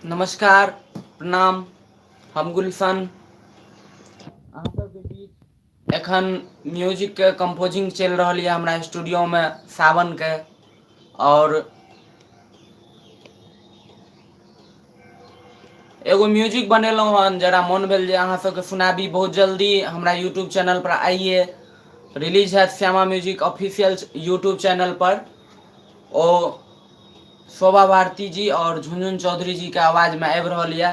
नमस्कार, प्रणाम। हम गुलशन। अहाँ सबके बीच एखन म्यूजिकके कम्पोजिंग चलि रहल यऽ हमरा स्टूडियोमे सावनके। आओर एगो म्यूजिक बनेलहुँ हन, जरा मोन भेल जे अहाँ सबके सुनाबी। बहुत जल्दी हमरा यूट्यूब चैनल पर आइए रिलीज हैत, Shyama music official YouTube channel पर। ओ शोभा भारती जी और झुनझुन चौधरी जी के आवाज में आबि रहल यऽ।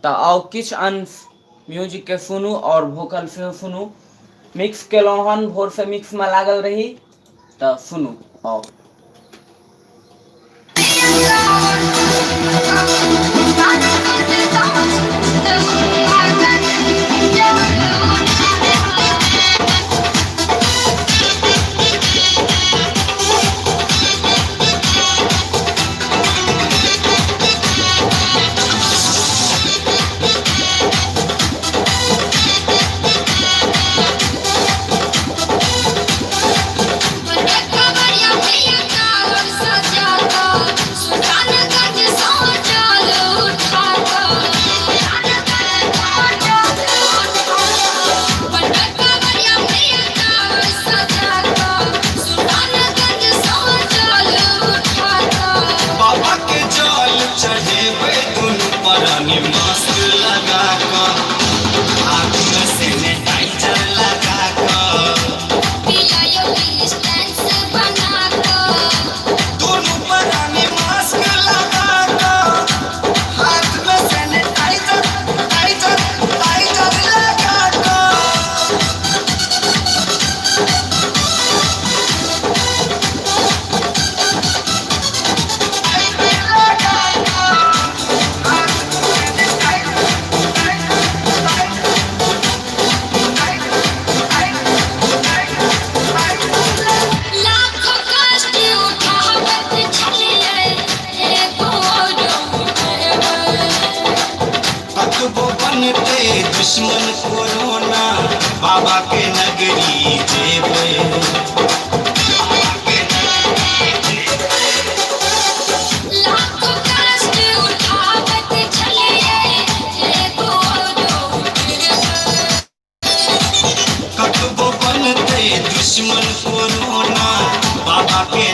तऽ आउ किछु अंश म्यूजिक के सुनू और वोकल सेहो सुनू। मिक्स केलहुँ हन, भोरसँ मिक्समे लागल रही, तऽ सुनू आउ। बाबा के जल चढ़ेबै दुनू प्राणी मास्क लगा कऽ, हाथ में सैनिटाइजर लगा कऽ, दुनू प्राणी मास्क लगा कऽ, हाथ में सैनिटाइजर टाइजर टाइजर लगा कऽ। कतबो बनते दुश्मन कोरोना, बाबा के नगरी जेबै। कतबो बनते दुश्मन कोरोना, बाबा के